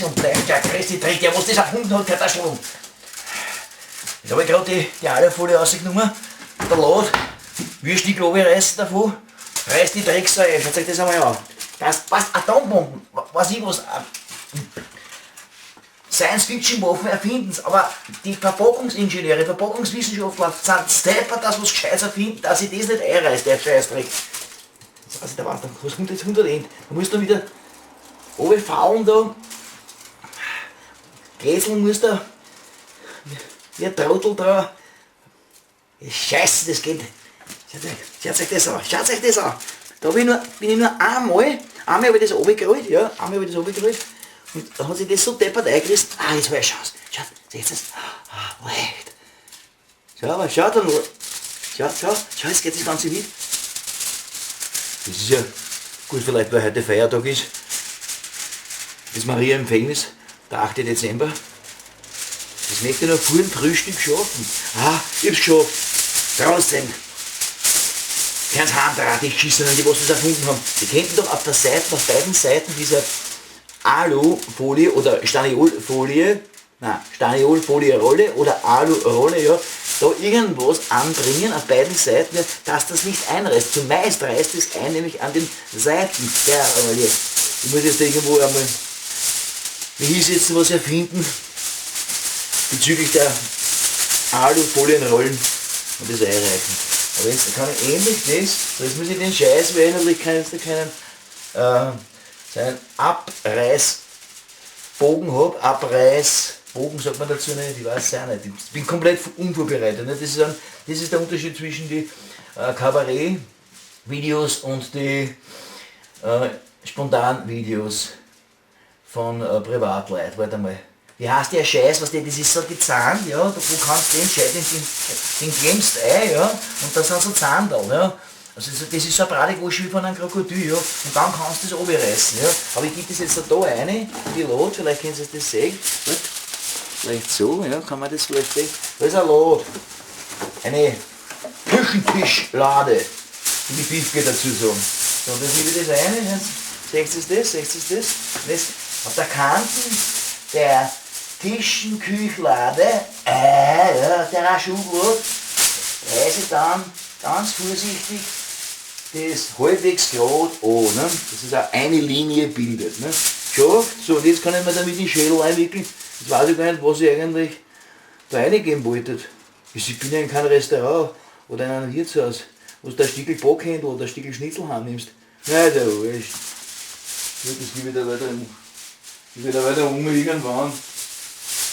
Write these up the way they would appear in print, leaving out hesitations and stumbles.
und leicht, der Christi trägt, der was das erfunden hat, gehört erschlagen. Jetzt habe ich gerade die Alufolie rausgenommen, der Lad, Würstig reißen davon, reißt die Drecksau ein, schaut euch das einmal an. Das passt, Atombomben, weiß ich was, Science-Fiction-Waffen erfinden's, aber die Verpackungsingenieure, Verpackungswissenschaftler sind deppert, dass was Gescheites erfinden, dass ich das nicht einreißt, der Scheißdreck. Jetzt weiß ich, da war's, da was kommt jetzt 100 End. Da musst du wieder runterfallen da. Gräseln muss da, wie ein Trottel da. Scheiße, das geht. Schaut euch das an, schaut euch das an. Da bin ich nur einmal habe ich das runtergerollt, ja, einmal habe ich das runtergerollt. Und da hat sich das so deppert eingerissen. Ah, jetzt habe ich eine Chance. Schaut, seht ihr das? Ah, leicht. Schau, aber schau dann. Schau, schau, schau, jetzt geht das Ganze mit. Das ist ja gut, vielleicht weil heute Feiertag ist. Das ist Maria Empfängnis, der 8. Dezember. Das möchte ich noch vor dem Frühstück schaffen. Ah, ich hab's geschafft. Trotzdem. Kein Heimdraht, die Geschissenen, die was das erfunden haben. Die könnten doch auf der Seite, auf beiden Seiten dieser Alufolie oder Staniolfolie, nein, Staniolfolie-Rolle oder Alu-Rolle, ja, da irgendwas anbringen auf beiden Seiten, dass das nicht einreißt. Zumeist reißt es ein, nämlich an den Seiten der Rolle. Ich muss jetzt irgendwo einmal mich hinsetzen, was erfinden bezüglich der Alufolienrollen und das einreichen. Aber jetzt kann ich ähnlich das, so jetzt muss ich den Scheiß, weil ich kann jetzt keinen seinen Abreißbogen hab, Abreißbogen sagt man dazu nicht, ich weiß es auch nicht, ich bin komplett unvorbereitet. Ne? Das ist der Unterschied zwischen die Kabarett-Videos und die Spontan-Videos von Privatleuten. Warte mal. Wie heißt der Scheiß, was der, das ist so gezahnt, ja, da, wo kannst du den Scheiß, den klemmst ein, ja, und da sind so Zahndal, ja. Also das ist so ein Bratigwasche wie von einem Krokodil, ja, und dann kannst du das runterreißen, ja. Aber ich gebe das jetzt da rein, die Lot, vielleicht können Sie das sehen. Gut. Vielleicht so, ja, kann man das vielleicht sehen. Da ist ein Lot. Eine Küchentischlade, wie die Biffke dazu sagen. So, und dann gebe ich das rein, jetzt, seht ihr das, seht ihr das? Und jetzt auf der Kante der Tischenküchlade, ja, der Schublade, reiße ich dann ganz vorsichtig das halbwegs gerade an, ne? Dass es auch eine Linie bildet. Ne? Schafft, so, und jetzt kann ich mir damit den Schädel einwickeln. Jetzt weiß ich gar nicht, was ich eigentlich da reingeben wollte. Ich bin ja in keinem Restaurant oder in einem Wirtshaus, wo du ein Stickel Bockhändel oder ein Stickel Schnitzel heimnimmst. Nein, der wurscht. Ja, das gebe ich da weiter um. Ich werde weiter um irgendwann.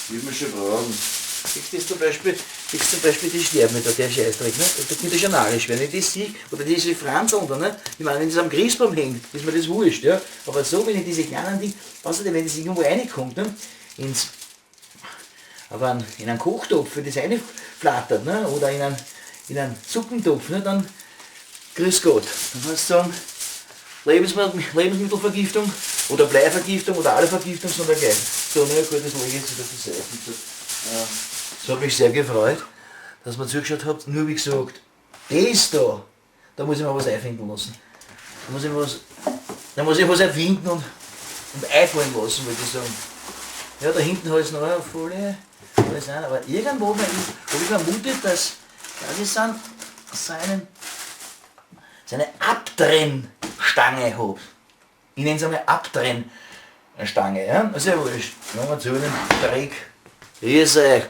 Wird man schon brauchen. Siehst du das zum Beispiel, siehst du zum Beispiel die sterben da, der Scheißdreck, ne? Da kommt das schon narrisch, wenn ich das sehe, oder diese Franseln da, ne? Ich meine, wenn das am Christbaum hängt, ist mir das wurscht, ja? Aber so, wenn ich diese kleinen Dinge, außerdem, wenn das irgendwo reinkommt, ne? Ins, aber an, in einen Kochtopf, wenn das reinflattert, ne? Oder in einen Suppentopf, ne? Dann, grüß Gott, dann kannst du sagen, Lebensmittelvergiftung oder Bleivergiftung oder alle Vergiftung, sondern gleich. So, ne, gut, das lege ich jetzt wieder zur Seite. So, ja. Das hat mich sehr gefreut, dass ihr zugeschaut habt. Nur wie gesagt, das da, da muss ich mir was einfinden lassen. Da muss ich was, da muss ich was erfinden und einfallen lassen, würde ich sagen. Ja, da hinten habe ich noch eine Folie, alles ein, aber irgendwo habe ich vermutet, dass ich so eine Abtrennstange habe. Ich nenne es einmal Abtrennstange. Ja? Also ja, wurscht. Machen wir zu den Dreck. Grüß euch.